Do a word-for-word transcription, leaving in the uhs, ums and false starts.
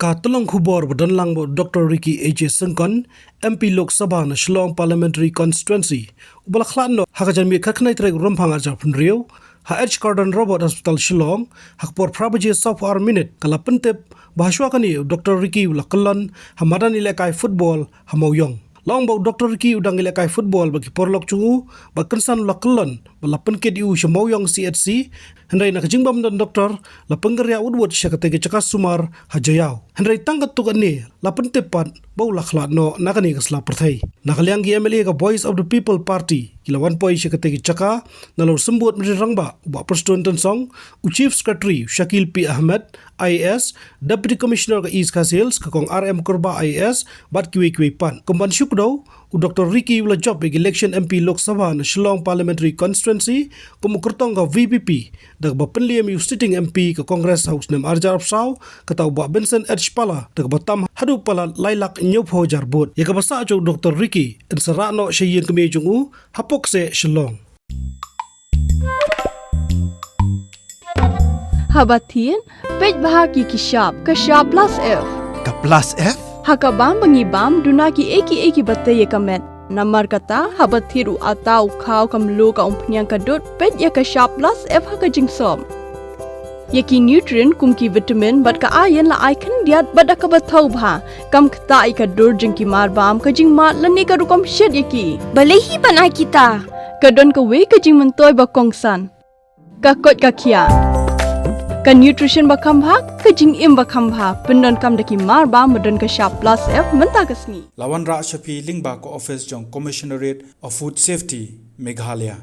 Ha tyllong khubor ba don lang bad u Doktor Ricky A J Syngkon, M P Lok Sabha na Shillong Parliamentary Constituency, uba la khlad noh ha ka janmiet khatkhyndai tarik Rymphang arhajar phew hynriew ha H Kordon Roberts Hospital Shillong, ha ka por phra baje sawphew ar minit, ka la pyntip ba hashwa kane u Doktor Ricky u la kyllon ha madan ïalehkai football ha Mawïong. La ong ba u Doktor Ricky u dang ïalehkai football bad ki paralok jong u, bad kynsan u la kyllon bad la pynkit ïa u sha Mawïong C H C, hynrei na ka jingbym don doktor, la pynkynriah wut wut sha katei ka jaka sumar ha Jaïaw. Hynrei tang katto katne, la pyntip pat ba u la khlad noh na kane ka sla pyrthei. Na ka liang ki M L A ka Voice of the People Party, ki la wan poi sha katei ka jaka, nalor u Symbud Myntri Rangbah u Bah Prestone Tynsong, u Chief Secretary u Shakil P Ahmed, I A S, Deputy Commissioner ka East Khasi Hills ka Kong R M Kurbah I A S, bad kiwei kiwei pat. Kum ban shu kdew, u Doktor Ricky u la jop ïa ka election M P Lok Sabha na Shillong Parliamentary Constituency kum u kyrtong ka V P P, da kaba pynliem ïa u sitting M P ka Congress ha u snem arhajar arphew saw, kata u Bah Vincent H Pala, da kaba tam haduh palat lai lak hynñiewphew hajar vote. Ïa kaba sah jong u Doktor Ricky yn sa rah noh sha ïing kmie jong u hapoh kseh Shillong. Haba thied, peit bha ki ki shap, ka shap plus F. Ka plus F? Ha ka bam ba ngi bam, duna kiei kiei kiba tei ïa ka met. Namar kata, haba thied u atta, u khaw, ka mluh, ka umphniang, ka dud, peit ïa ka shap plus F ha ka jingsop. Ïa ki nutrient kum ki vitamin bad ka iron la ai khyndiat bad da kaba thaw bha. Kam ktah ïa ka dur jong ki marbam, ka jingmad lane ka rukom shet ïa ki. Balei hi ban ai kita? Ka don kawei ka jingmyntoi ba kongsan. Ka koit ka khiah. Ka nutrition ba kham bha, ka jingim ba kham bha. Pyndonkam da ki marbam ba don ka shap plus F mynta ka sngi. La wanrah sha phi lyngba ka office jong Commissionerate of Food Safety, Meghalaya.